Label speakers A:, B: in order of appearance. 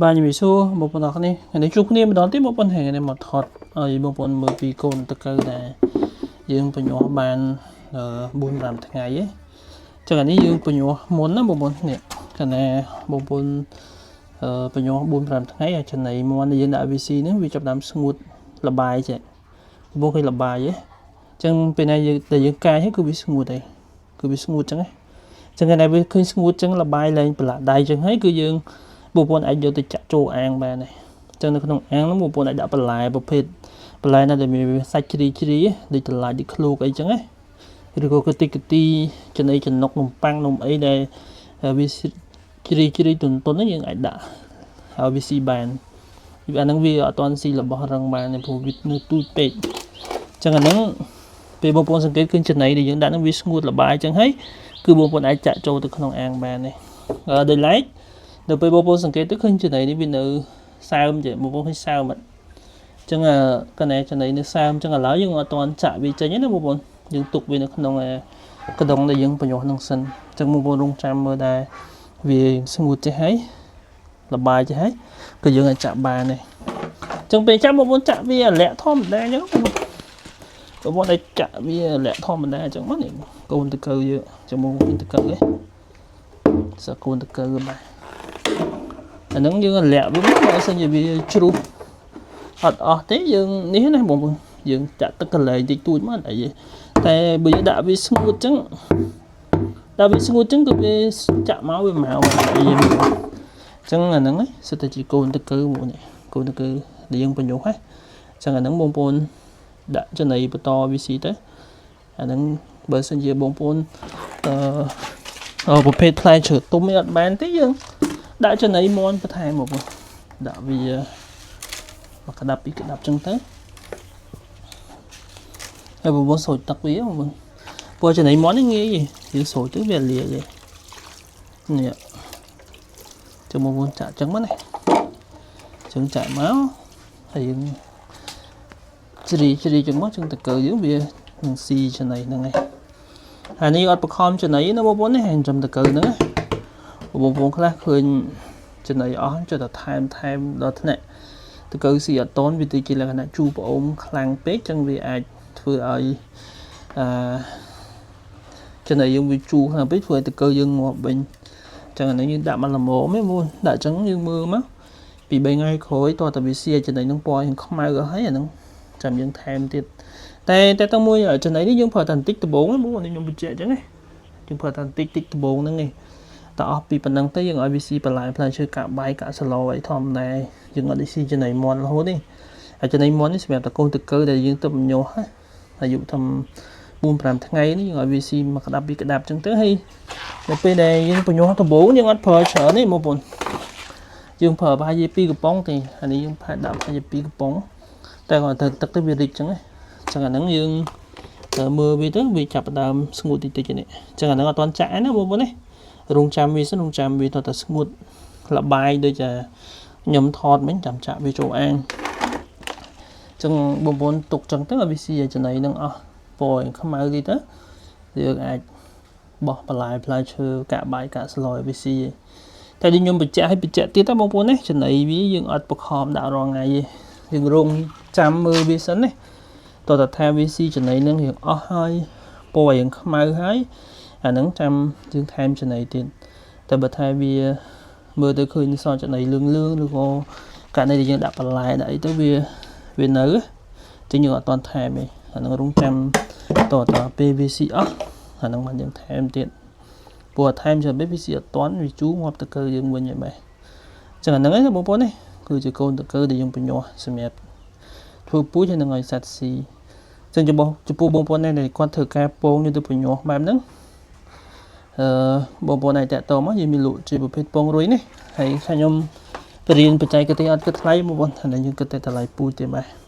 A: បាទជំរាបសួរបងប្អូនអរគ្នាថ្ងៃនេះជួបគ្នាម្ដងទៀតបងប្អូនថ្ងៃនេះមកថតឲ្យបងប្អូនមើលពីកូនតកៅដែលយើងបញ្ញោះបាន4 5ថ្ងៃឯងចឹងអានេះយើងបញ្ញោះមុនណាបងប្អូននេះកាលណាបងប្អូនអឺបញ្ញោះ4 5ថ្ងៃអាចំណីមាន់ដែលយើងដាក់ VC ហ្នឹងវាចាប់ផ្ដើមស្ងួតលបាយចេះបងប្អូនឃើញលបាយទេចឹងពេលណាយើងដែលយើងកាយហ្នឹងគឺវាស្ងួតហើយគឺវាស្ងួតចឹងណាចឹងកាលណាវាឃើញស្ងួតចឹងលបាយលែងប្រឡាក់ដៃចឹងហើយគឺយើង បងប្អូនអាចយកទៅចាក់ចូលអាងបានដែរអញ្ចឹងនៅក្នុងអាងហ្នឹងបងប្អូនអាចដាក់បន្លែប្រភេទបន្លែណាដែលមានសាច់ជ្រីជ្រីដូចបន្លែដូចឃ្លោកអីចឹងណាឬក៏កតិកទីចំណីចំណុកនំប៉័ងនំអីដែលវាជ្រីជ្រីទន់ទន់ហ្នឹងយើងអាចដាក់ហើយវាស៊ីបានអាហ្នឹងវាអត់ទាន់ស៊ីរបស់រឹងបានទេព្រោះវានៅទូចពេកអញ្ចឹងអាហ្នឹងពេលបងប្អូនសង្កេតឃើញចំណីដែលយើងដាក់ហ្នឹងវាស្ងួតលបាយអញ្ចឹងហើយគឺបងប្អូនអាចចាក់ចូលទៅក្នុងអាងបានទេដោយឡែក ដល់ពេលបងប្អូនសង្កេតទៅឃើញចំណីនេះវានៅសើមចេះបងប្អូនឃើញសើមអត់អញ្ចឹងកណែចំណីនៅសើមអញ្ចឹងឥឡូវយើងអត់ទាន់ចាក់វាចេញទេណាបងប្អូនយើងទុកវានៅក្នុងកដុងដែលយើងបញ្ញោះនឹងសិនអញ្ចឹងបងប្អូនរងចាំមើលដែរវាស្ងួតចេះហើយលបាយចេះហើយក៏យើងអាចចាក់បានដែរអញ្ចឹងពេលចាក់បងប្អូនចាក់វាលាក់ធម្មតាអញ្ចឹងបងប្អូនអាចចាក់វាលាក់ធម្មតាអញ្ចឹងមកនេះកូនតកើយើងចាំបងប្អូនតកើឯងសកូនតកើបាទ អាហ្នឹងយើងលាក់វាមកបើសិនជាវាជ្រុះអត់អស់ទេយើងនេះណាបងប្អូនយើងចាក់ទឹកកលែងតិចតួចមកអីទេតែបើយើងដាក់វាស្ងួតចឹងដាក់វាស្ងួតចឹងគឺវាចាក់មកវាមកអីអញ្ចឹងអាហ្នឹងសិតតែជាកូនតកើមកនេះកូនតកើដែលយើងបញ្ញុះហ៎អញ្ចឹងអាហ្នឹងបងប្អូនដាក់ចំណីបន្តវាស៊ីទៅអាហ្នឹងបើសិនជាបងប្អូនអឺប្រភេទផ្លែឈើទុំអីអត់បានទេយើង ដាក់ចំណីមាន់បន្ថែមមកបងដាក់វាមួយក្តាប់ពីរក្តាប់ចឹងទៅហើយបងប្អូនស្រូចទឹកវាបងប្អូនព្រោះចំណីមាន់នេះងាយទេយើងស្រូចទៅវាលាយទេនេះចឹងបងប្អូនចាក់ចឹងមកណាចឹងចាក់មកហើយយើងជ្រីជ្រីចឹងមកចឹងតកើយើងវានឹងស៊ីចំណីហ្នឹងឯងហើយនេះអត់បខំចំណីណាបងប្អូននេះហើយចំតកើហ្នឹងណា បងប្អូនខ្លះឃើញចំណីអស់ចុះតែថែមថែមដល់ថ្នាក់តកើស៊ីអត់តនវាទៅជាលក្ខណៈជូរប្អូមខ្លាំងពេកចឹងវាអាចធ្វើឲ្យអឺចំណីយើងវាជូរខ្លាំងពេកធ្វើឲ្យតកើយើងងាប់វិញចឹងអានេះយើងដាក់មកល្មមឯងបងដាក់ចឹងយើងមើលមកពី3ថ្ងៃក្រោយតោះតែវាស៊ីចំណីនឹងពណ៌យើងខ្មៅអស់ហើយអាហ្នឹងចាំយើងថែមទៀតតែតែទៅមួយចំណីនេះយើងប្រើតែបន្តិចដំបូងហ្នឹងបងនេះខ្ញុំបញ្ជាក់ចឹងណាយើងប្រើតែបន្តិចតិចដំបូងហ្នឹងឯង តអស់ពីប៉ុណ្ណឹងទៅយើងឲ្យវាស៊ីបន្លែផ្លែឈើកាក់បាយកាក់សឡអីធម្មតាយើងអត់ได้ស៊ីចំណីមាន់រហូតទេហើយចំណីមាន់នេះសម្រាប់តកូនតកើដែលយើងទៅបញ្ញោះអាយុធំ4 5ថ្ងៃនេះយើងឲ្យវាស៊ីមួយក្តាប់ពីរក្តាប់ចឹងទៅហើយដល់ពេលដែលយើងបញ្ញោះដំបូងយើងអត់ប្រើច្រើនទេបងប្អូនយើងប្រើប្រហែលជា2កំប៉ុងទេអានេះយើងផាត់ដាក់ប្រហែលជា2កំប៉ុងតែគាត់ទៅទឹកទៅវារីកចឹងណាចឹងអាហ្នឹងយើងមើលវាទៅវាចាប់ផ្ដើមស្ងួតតិចតិចនេះចឹងអាហ្នឹងអត់ទាន់ចាក់ណាបងប្អូនណា រងចាំវាសិនរងចាំវាតតែស្ងួតលបាយដូចជាខ្ញុំថតមិញចាំចាក់វាចូលអាងចឹងបងប្អូនទុកចឹងទៅឲ្យវាស៊ីឲ្យចំណីនឹងអស់ពណ៌ខ្មៅទីទៅយើងអាចបោះបន្លែផ្លែឈើកាក់បាយកាក់ស្លឲ្យវាស៊ីតែខ្ញុំបញ្ជាក់ឲ្យបញ្ជាក់ទៀតណាបងប្អូនណាចំណីវាយើងអត់បខំដាក់រាល់ថ្ងៃទេយើងរងចាំមើលវាសិនណាតោះតែថាវាស៊ីចំណីនឹងរៀងអស់ហើយពណ៌រៀងខ្មៅហើយអាហ្នឹងចាំយើងថែមចំណីទៀតតែបើថាវាមើលទៅឃើញសល់ចំណីលឿងលឿងឬក៏ករណីដែលយើងដាក់បន្លែដាក់អីទៅវាវានៅចឹងយើងអត់ទាន់ថែមទេអាហ្នឹងរងចាំតតពេលវាស៊ីអស់អាហ្នឹងបានយើងថែមទៀតព្រោះថែមច្រើនពេកវាស៊ីអត់ទាន់វាជូរងាប់តកើយើងវិញហើយបែរចឹងអាហ្នឹងឯងបងប្អូននេះគឺជាកូនតកើដែលយើងបញ្ញោះសម្រាប់ធ្វើពូជហើយនឹងឲ្យសត្វស៊ីចឹងចំពោះចំពោះបងប្អូនដែលគាត់ធ្វើការពងយកទៅបញ្ញោះបែបហ្នឹងអឺបងប្អូនអាចតាក់ទងមកយើងមានលក់ជាប្រភេទពងរុយនេះហើយខ្ញុំបរៀនបច្ចេកទេសអត់គិតថ្លៃបងប្អូនអានេះយើងគិតតែតម្លៃពូជទេបាទ។